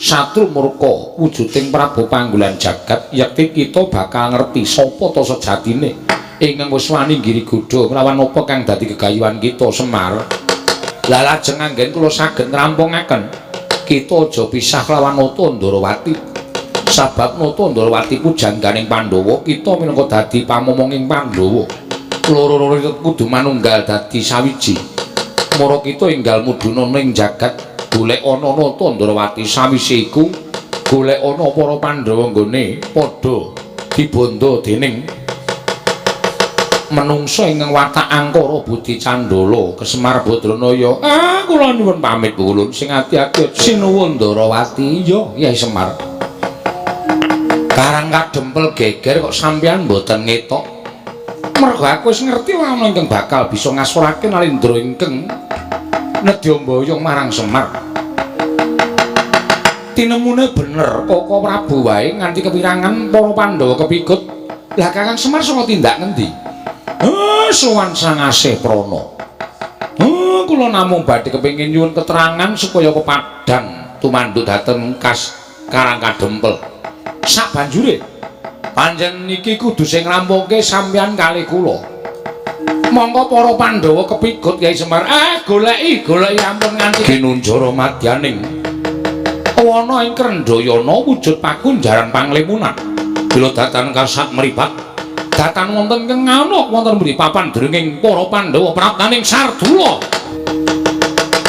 satru murka wujuding Prabu Panggulan Jagat, yekti kita bakal ngerti sapa ta sejatine ingkang wis wani nggiri godha nglawan apa kang dadi gegayuhan kita Semar. Lah lajeng anggen kula saged ngrampungaken Kita aja pisah kelawan Nata Ndrawati. Sabab Nata Ndrawati pujangganing Pandhawa, kita minangka dadi pamomonging Pandhawa. Loro-loro kudu manunggal dadi sawiji. Mara kita enggal mudhuna ning jagat golek ana Nata Ndrawati. Sawise iku golek ana para Pandhawa nggone padha dibondo dening menungsa ingkang watak angkara budi candala Kesemar Badranaya. Ah, kula nyuwun pamit ulun sing ati-ati. Sinuwun Ndrawati. Iya, Yai Semar. Karang Kadempel geger kok sampeyan mboten ngetok. Mergo aku wis ngerti ora ana ingkang bakal bisa ngasorake Nalindra ingkang nedya mboyong marang Semar. Tinemune bener, Koko Prabu wae nganti kepirangan para Pandhawa kepikut. Lah Kakang Semar saka tindak ngendi? Sowan Sang Asih Prana. Kula namung badhe kepengin nyuwun keterangan supaya kepadang tumanduk dhateng kas Karang Kadempel. Sabanjure pancen niki kudu sing nglampungke sampeyan kalih kula. Monggo para Pandhawa kepikut Kyai Semar. Goleki, goleki ampun nganti ginunjara madyaning wana ing Krendhayana wujud pakunjaran panglimunan. Bila datan kasat mripat datan wonten ing nganuk wonten mriki papan drenging para Pandhawa praptaning Sardula.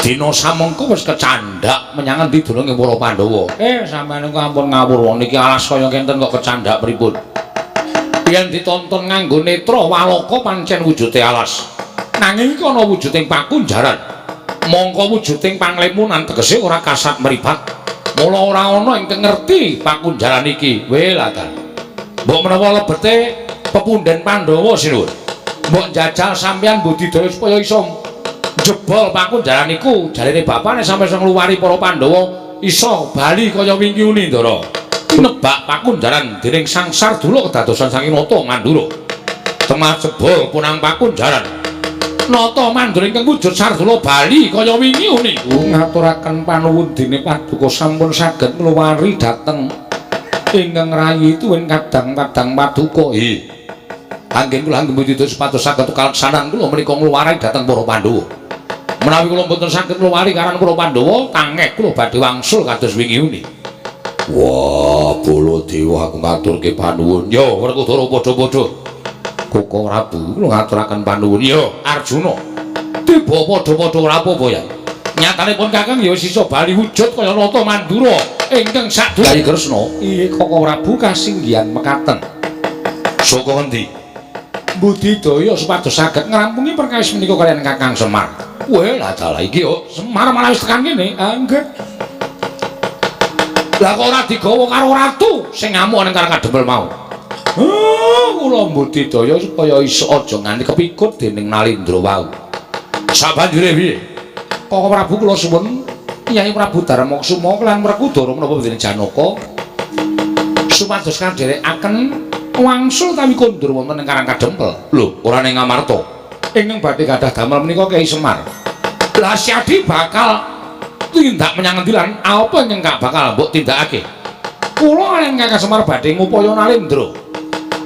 Dina samengko wis kecandhak menyang endi durunge para Pandhawa. Sampeyan niku ampun ngawur wong niki alas kaya ngenten kok kecandhak pripun. Yen ditonton nganggo netra waloka pancen wujude alas. Nanging iki ana wujuding pakunjaran. Mongko wujuding panglimunan tegese ora kasat mripat. Mula ora ana ingkang ngerti pakunjaran iki. Weh lah ta. Mbok menawa lebete pepunden Pandhawa sinuwun. Mbok njajal sampeyan budidaya supaya iso njebol pakunjaran iku. Jarene bapane sampe iso ngluwari para Pandhawa iso bali kaya wingi uni, Ndara. Tinebak pakunjaran dening Sang Sardula kedadosan saking Nata Mandura. Temah jebol punang pakunjaran. Nata Mandura ingkang wujud Sardula bali kaya wingi uni. Ngaturaken panuwun dene paduka sampun saged ngluwari dhateng ingkang rayi tuwin kadang-kadang paduka. Anggen kula anggen budidaya supados saged kaleksanan kula menika ngluwari dhateng para Pandhawa. Menawi kula mboten saged ngluwari karan para Pandhawa, tangeh kula badhe wangsul kados wingi uni. Wah, Baladewa aku ngaturke panuwun. Yo, Werkudara padha-padha. Koko Prabu kula ngaturaken panuwun. Yo, Arjuna. Tiba padha-padha ora apa-apa ya. Nyatanipun Kakang ya wis iso bali wujud kaya Nata Mandura ingkang sadurunge. Kyai Kresna, iya Koko Prabu kasinggihan mekaten. Saka ngendi? Budidaya supados saged ngrampungi perkawis menika kaliyan Kakang Semar. Weh, lah dalah iki yo Semar malah wis tekan kene. Ah, nggih. Lah kok ora digawa karo ratu sing ngamuk ning Karang Kadempel mau. Kula budidaya supaya iso aja nganti kepikut dening Nalindra wau. Sabanjure piye? Koko Prabu kula suwun Kyai Prabu Darmakusuma lan Werkudara menapa dening Janaka supados kandherekaken wangsul utawi kondur wonten ing Karang Kadempel. Lho, ora ning Amarta. Ingkang badhe gadah damel menika Kyai Semar. Lah Syadi bakal tindak menyang endi lan apa ingkang bakal mbok tindakake? Kula kaliyan Kakang Semar badhe ngupaya Nalindra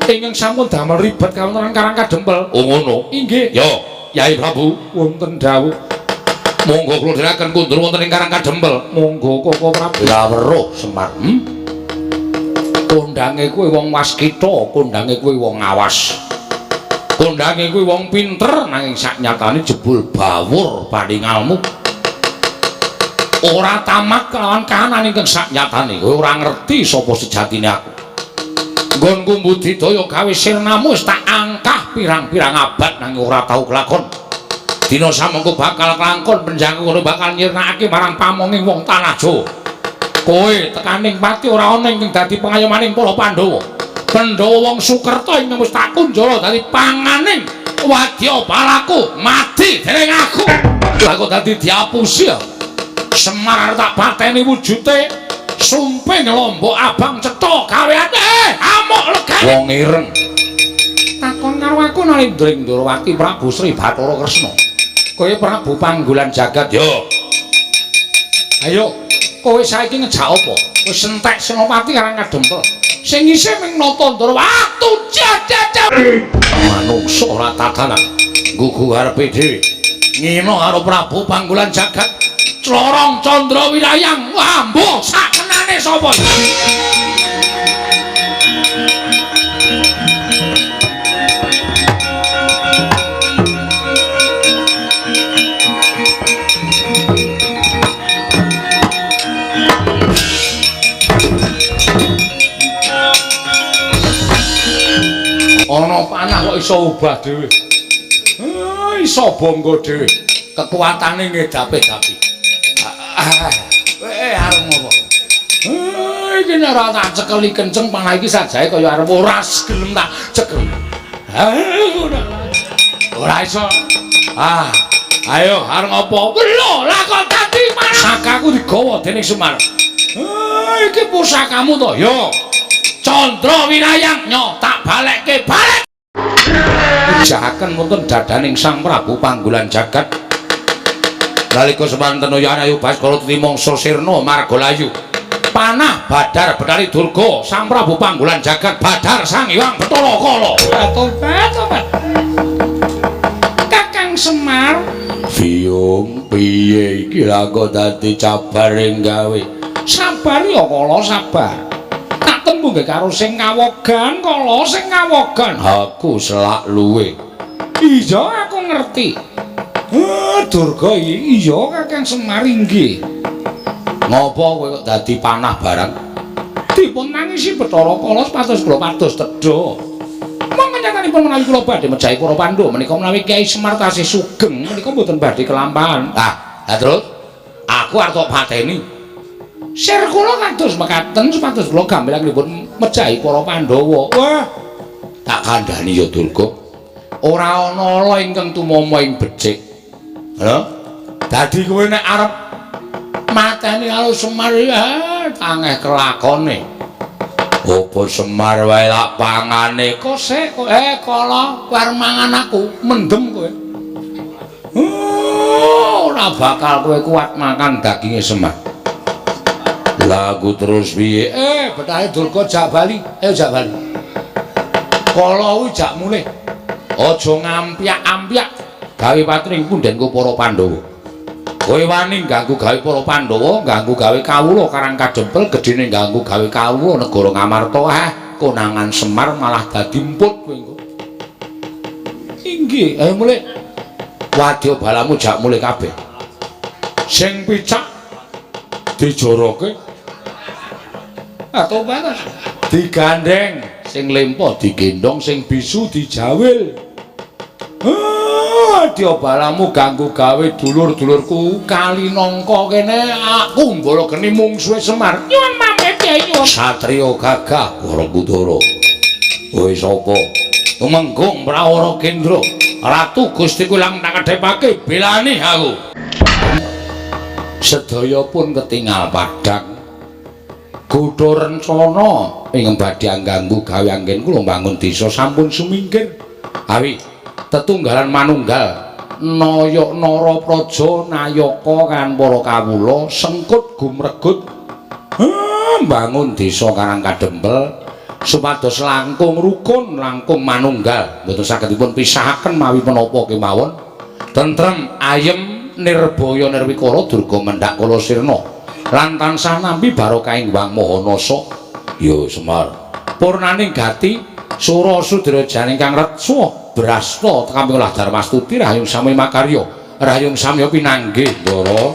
ingkang sampun damel ribet kawontenan Karang Kadempel. Oh ngono. Inggih. Yo, Kyai Prabu wonten dawuh. Monggo kula dherekaken kundur wonten ing Karang Kadempel. Monggo Koko Prabu. Lah weruh Semar. Kondange kuwi wong waskita, kondange kuwi wong awas. Kondange kuwi wong pinter nanging saknyatane jebul bawur paningalmu. Ora tamat kelawan kahanan ingkang saknyatane, kowe ora ngerti sapa sejatine aku. Nggonku budidaya gawe sirnamu wis tak angkah pirang-pirang abad nanging ora tau kelakon. Dina samengko bakal kelakon penjangku ngono bakal nyirnakake marang pamonging wong tanah Jawa. Kowe tekaning pati ora ana ingkang dadi pengayomaning para Pandhawa. Pandhawa wong Sukerta ingkang wis tak kunjara dadi panganing wadya balaku mati dening aku. Lah kok dadi diapusi ya? Semar tak pateni wujute sumping lombok abang cetha gaweane amuk legane wong ireng. Takon karo aku Nalindra Ndrawati Prabu Sri Bathara Kresna. Kowe Prabu Panggulan Jagat yo. Ayo, kowe saiki ngejak apa? Wis entek Senopati Karang Kadempel. Sing isih ming Nata Ndrawati jajaja. Manungsa ora tatanan. Gugu arepe dhewe. Ngino karo Prabu Panggulan Jagat. Clorong Candra Wirayang. Wah, mbuh sakenane sapa? Ana panah kok iso obah dhewe. Iso bangga dhewe. Kekuatane ngedapi-dapi. Arep ngopo? Iki nek ora tak cekeli kenceng panah iki sajae kaya arep ora gelem tak cekel. Ora iso. Ayo arep ngopo? Lho, lah kok dadi panah sakaku digawa dening Semar. Iki pusakamu to? Yo. Candra Wirayang nyo tak balekke balik. Ujahaken wonten dadaning Sang Prabu Panggulan Jagat. Nalika semanten ayu Baskara titi mangsa sirna margalayu. Panah Badar Betari Durga Sang Prabu Panggulan Jagat Badar Sang Hyang Bathara Kala. Tobat tobat. Kakang Semar, Biyung piye iki lha kok dadi cabaring gawe? Sabar ya Kala, sabar. Tembung karo sing kawogan, kala sing kawogan. Aku selak luwe. Iya, aku ngerti. Durga iya Kakang Semar inggih. Ngopo kowe kok dadi panah barang? Dipun nangisi Bathara Kala supados kula pados tedha. Monggo nyatanipun menawi kula badhe mejahi para Pandhawa menika menawi Kyai Semar tasih sugeng menika mboten badhe kelampahan. Ah, lah terus aku arep tok pateni. Sir kula kados mekaten supados kula gambilanipun mejahi para Pandhawa. Wah, tak kandhani ya Durga. Ora ana ala ingkang tumama ing becik. Lho, dadi kowe nek arep mateni karo Semar ya tangeh kelakone. Apa Semar wae lak pangane kok sik kok kala kowe arep mangan aku, mendem kowe. Ora bakal kowe kuat makan daginge Semar. Lagu terus piye? Bethahe Durga jak bali. Ayo jak bali. Kala kuwi jak mulih. Aja ngampyak-ampyak gawe patring pundhenku para Pandhawa. Kowe wani ganggu gawe para Pandhawa, ganggu gawe kawula Karang Kadempel, gedene ganggu gawe kawula negara Ngamarta. Konangan Semar malah dadi emput kowe engko. Inggih, ayo mulih. Wadya balamu jak mulih kabeh. Sing picak dijoroke. Atau batas digandeng, sing lempo digendong, sing bisu dijawil. Wadya balamu ganggu gawe dulur-dulurku Kalinangka kene aku mbala geni mungsuhe Semar. Nyuwun pamit Kyai, nyuwun. Satriya gagah Werkudara. Kowe sapa? Tumenggung Prawara Kendra. Ratu Gusti Kulang tak kedhepake belani aku. Sedaya pun ketingal padhang. Godha rencana ing badhe ganggu gawe anggen kula mbangun desa sampun sumingkir. Awi tetunggalan manunggal naya nara praja nayaka kan para kawula sengkut gumregut mbangun desa Karang Kadempel supados langkung rukun langkung manunggal mboten saged dipun pisahaken mawi menapa kemawon. Tentrem ayem nirbaya nirwikara durga mendhak kala sirna lan tansah nampi barokahing Hyang Maha Nasa. Ya Semar, purnaning gati sura sudrajan ingkang retsa brasta tekamping olah darmastuti rahayung sami makarya rahayung samya pinanggih ndara.